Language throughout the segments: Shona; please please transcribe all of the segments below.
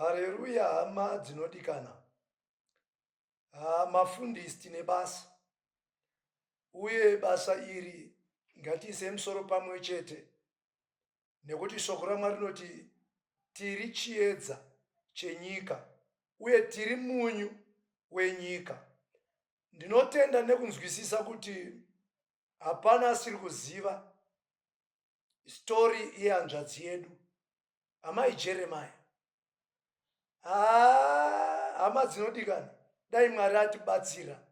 Hareruya hama dzinodikana. Ha, mafundisi tine basa. Uye basa iri ngatiise musoro pamwe chete nekuti shoko raMwari rinoti tiri chiedza chenyika uye tiri munyu wenyika. Ndinotenda nekunzwisisa kuti hapana asiri kuziva story yehanzvadzi yedu amai Jeremiah. Haa, hama dzinodikana, dai Mwari atibatsira.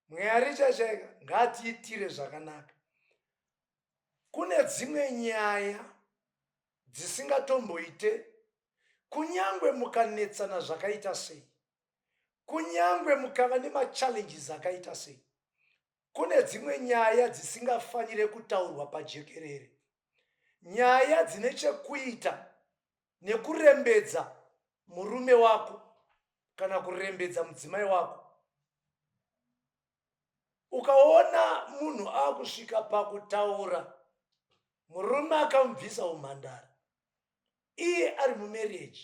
Mwari chaichaika ngaatiitire zvakanaka. Kune dzimwe nyaya dzisingatomboite kunyangwe mukanetsana zvakaita sei, kunyangwe mukava nemachallenges akaita sei. Kune dzimwe nyaya dzisingafanire kutaurwa pajekerere, nyaya dzine chekuita nekurembedza murume wako kana kurembedza mudzimai wako. Ukaona munhu akusvika pakutaura murume akamubvisa umhandara iye ari mumarriage,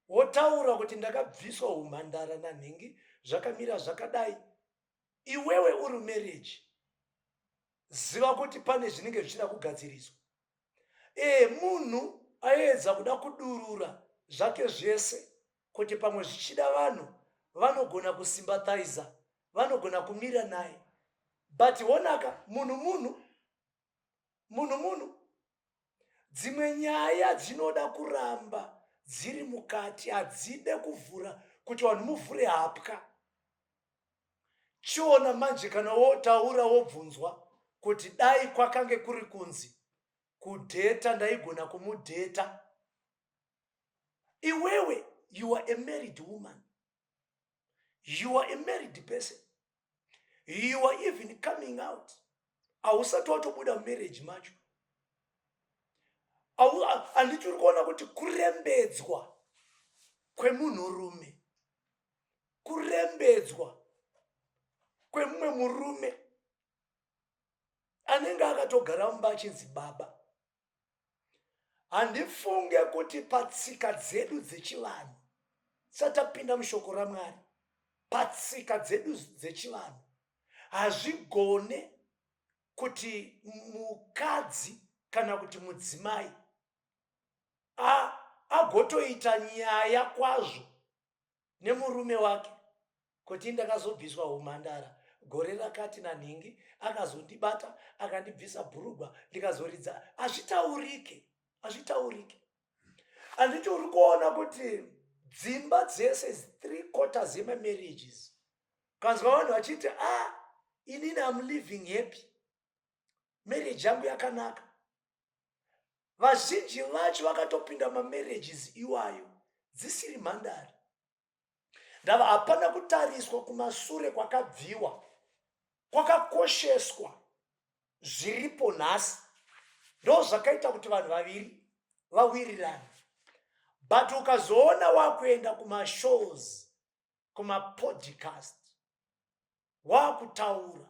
wotaura kuti ndakabviswa umhandara nanhingi zvakamira zvakadai, iwewe uri marriage, ziva kuti pane zvinenge zvichida kugadziriswa. E, munhu aiedza kuda kudurura zvake zvese kuti pamwe zvichida vanhu vanogona kusympathiza, vanogona kumira naye, but honaka munhu munhu munhu munhu. Dzimwe nyaya dzinoda kuramba dziri mukati, hadzide kuvhura kuti vanhu muvhure hapwa. Chiona manje kana wotaura wobvunzwa kuti dai kwakange kuri kunzi kudheta ndaigona kumudheta. Iwewe you are a married woman, you are a married person, you are even coming out. Hausati watobuda mumarriage macho. Handiti uri kuona kuti kurembedzwa kwemunhurume, kurembedzwa kwemumwe murume anenge akatogara mumba achinzi baba. Handifunge kuti patsika dzedu dzechivanhu, tisati tapinda mushoko raMwari, patsika dzedu dzechivanhu hazvigone kuti mukadzi kana kuti mudzimai agotoita nyaya kwazvo nemurume wake kuti ndakazobviswa umhandara gore rakati nanhingi, akazondibata akandibvisa bhurugwa ndikazoridza. Hazvitaurike, hazvitaurike. Handiti uri kuona kuti dzimba dzese 3/4 yemamarriages, kanzwa vanhu vachiti, "Ah, inini am living happy, marriage yangu yakanaka." Vazhinji vacho vakatopinda mamarriages iwayo dzisiri mhandara. Ndava hapana kutariswa kumasure kwakabviwa, kwakakosheswa zviripo nhasi. Ndo zvakaita kuti vanhu vaviri vawirirane. But ukazoona wakuenda kumashows, kumapodcast, wakutaura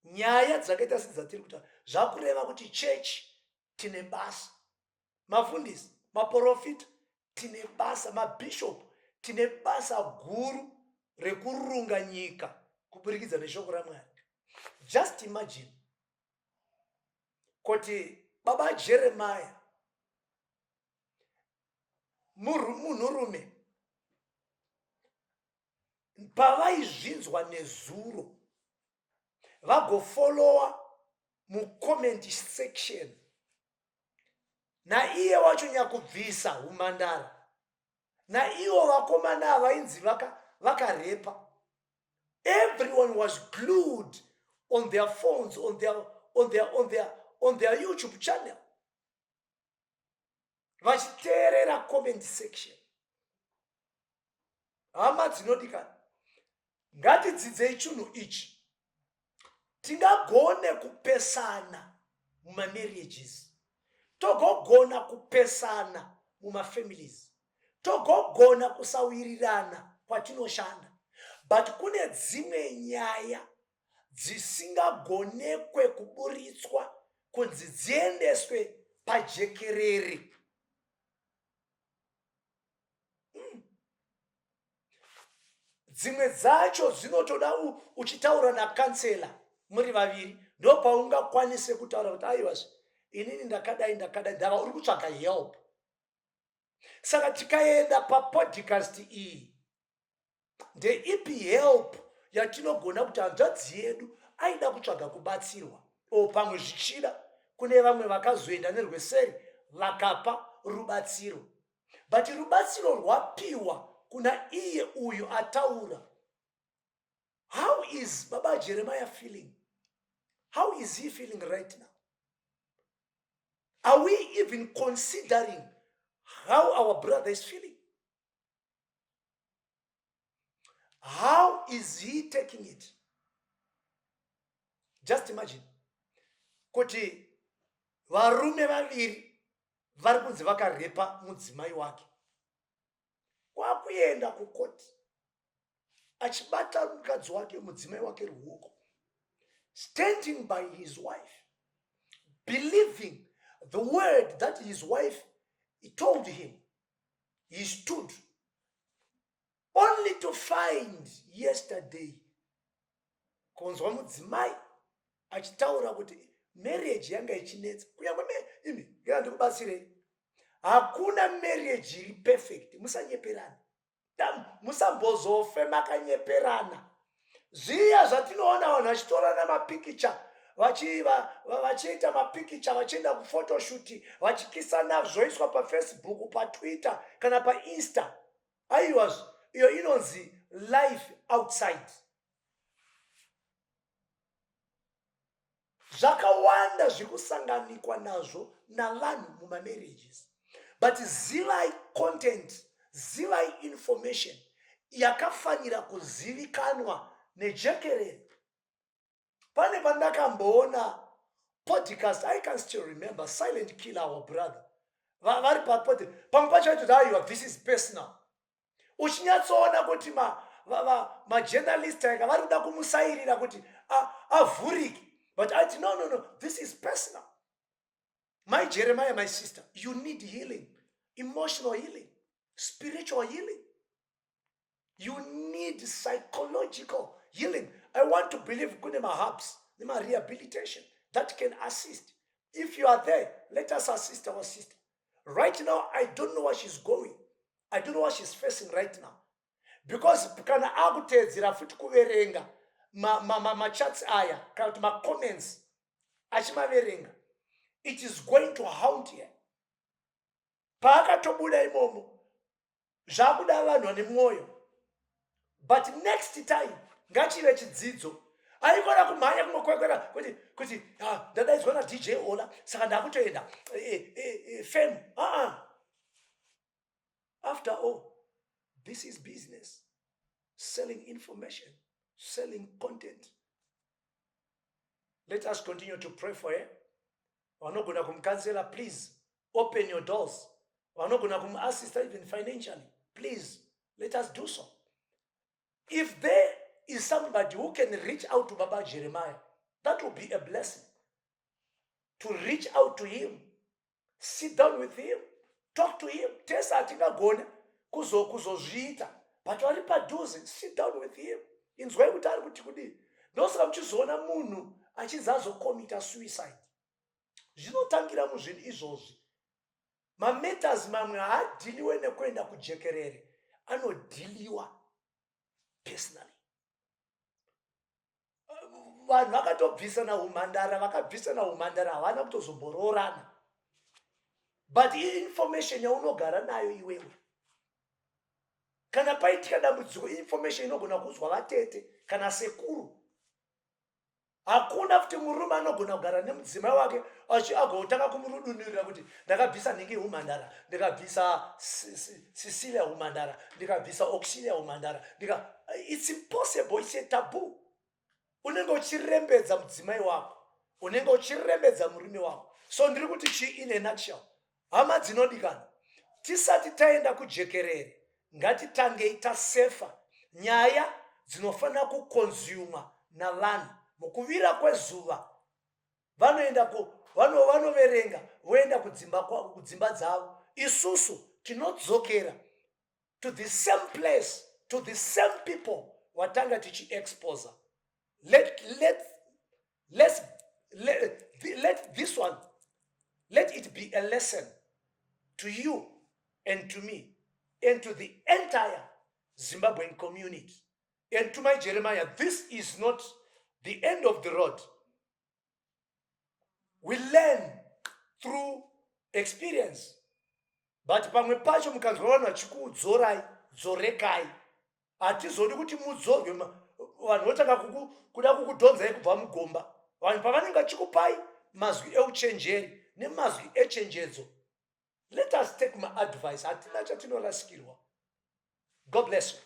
nyaya dzakaita sedzatiri kutaura, zvakureva kuti chechi tine basa, mafundisi, maprofita tine basa, mabhishopu tine basa guru rekurunga nyika kuburikidza neshoko raMwari. Just imagine kuti baba Jeremiah munhurume pavaizvinzwa nezuro vagofollowa mucomment section naiye wacho nyakubvisa umhandara, naivo vakomana vainzi vakarepa vaka. Everyone was glued on their phones, on their YouTube channel, vachiteerera comment section. Hama dzinodikana, ngatidzidzei chinhu ichi. Tingagone kupesana mumamarriages, togogona kupesana mumafamilies, togogona kusawirirana kwatinoshanda, but kune dzimwe nyaya dzisingagonekwe kuburitswa kunzi dziendeswe pajekerere. Dzimwe dzacho dzinotoda uchitaura nakansela muri vaviri, ndopaungakwanise kutaura kuti aiwazve inini ndakadai ndakadai, ndava uri kutsvaga help. Saka tikaenda papodcast iyi, ndeipi help yatinogona kuti hanzvadzi yedu aida kutsvaga kubatsirwa, o pamwe zvichida kune vamwe vakazoenda nerweseri vakapa rubatsiro, but rubatsiro rwapiwa kuna iye uyu ataura. How is Baba Jeremiah feeling? How is he feeling right now? Are we even considering how our brother is feeling? How is he taking it? Just imagine kuti varume vaviri vari kunzi vakarepa mudzimai wake, kwakuenda kukoti achibata mukadzi wake, mudzimai wake ruoko, standing by his wife, believing the word that his wife told him. He stood only to find yesterday kunzwa mudzimai achitaura kuti marriage yanga ichinetsa. Kunyange imi ngea ndikubatsirei, hakuna marriage iri perfect. Musanyeperana, musambozofe makanyeperana. Zviya zvatinoona vanhu vachitorana mapikicha, vachiita mapikicha, vachienda kuphotoshoot, vachikisana, zvoiswa paFacebook, paTwitter kana paInsta, aiwa, iyo inonzi life outside. Zvakawanda zviri kusanganikwa nazvo navanhu mumamarriages, but zivai content, zivai information yakafanira kuzivikanwa nejekerere. Pane pandakamboona podcast, I can still remember Silent Killer, our brother, vari papod. Pamwe pacho aitoti, aiwa, this is personal. Uchinyatsoona kuti majournalist aka vari kuda kumusairira kuti avhurike, but ati, "No, no, no, this is personal." My Jeremiah, my sister, you need healing, emotional healing, spiritual healing. You need psychological healing. I want to believe kune maherbs nemarehabilitation that can assist. If you are there, let us assist our sister right now. I don't know what she's going, I don't know what she's facing right now, because kana akuteedzera futi kuverenga machats aya kana kuti macomments achimaverenga, it is going to haunt her. Paakatobuda imomo, zvakuda vanhu vane mwoyo. But next time ngachive chidzidzo. Aikona kumhanya kumokwekwera kuti ah, ndadaidzwa naDJ Ola, saka ndakutoenda fame. Aa, after all, this is business, selling information, selling content. Let us continue to pray for her. Vanogona kumukansela, please open your doors. Vanogona kumuassista even financially, please let us do so. If there is somebody who can reach out to Baba Jeremiah, that will be a blessing, to reach out to him, sit down with him, talk to him. Tese hatingagone kuzozviita, but vari padhuze, sit down with him, inzwai kuti ari kuti kudii. Ndosaka muchizoona munhu achinzi azokomita suicide, zvinotangira muzvinhu izvozvi. Mamatters mamwe haadhiliwe nekuenda kujekerere, anodhiliwa personally. Vanhu vakatobvisana umhandara, vakabvisana umhandara, havana kutozomboroorana, but information yaunogara nayo iwewe, kana paitika dambudziko, information inogona kuzwa vatete kana sekuru. Hakuna kuti murume anogona kugara nemudzimai wake agotanga kumurudunurira kuti ndakabvisa nhingi umhandara, ndikabvisa Cecilia umhandara, ndikabvisa Auxilia umhandara, ndika. It's impossible, it's a taboo. Unenge uchirembedza mudzimai wako, unenge uchirembedza murume wako. So ndiri kuti chii in a nutshell, hama dzinodikana? Tisati taenda kujekerere, ngatitangei tasefa nyaya dzinofanira kukonzumwa navanhu. Mukuvira kwezuva vanoenda, vanoverenga, voenda kudzimba dzavo. Isusu tinodzokera to the same place. to the same people watanga tichiexposa. Let this one, let it be a lesson to you and to me and to the entire Zimbabwean community and to my Jeremiah. This is not the end of the road. We learn through experience, but pamwe pacho mukanzwa vanhu vachikudzorai, dzorekai. Hatizodi kuti mudzorwe, vanhu votanga kuda kukudhonzai kubva mugomba. Vanhu pavanenge vachikupai mazwi euchenjeri nemazwi echenjedzo, let us take maadvice. Hatina chatinorasikirwa. God bless you.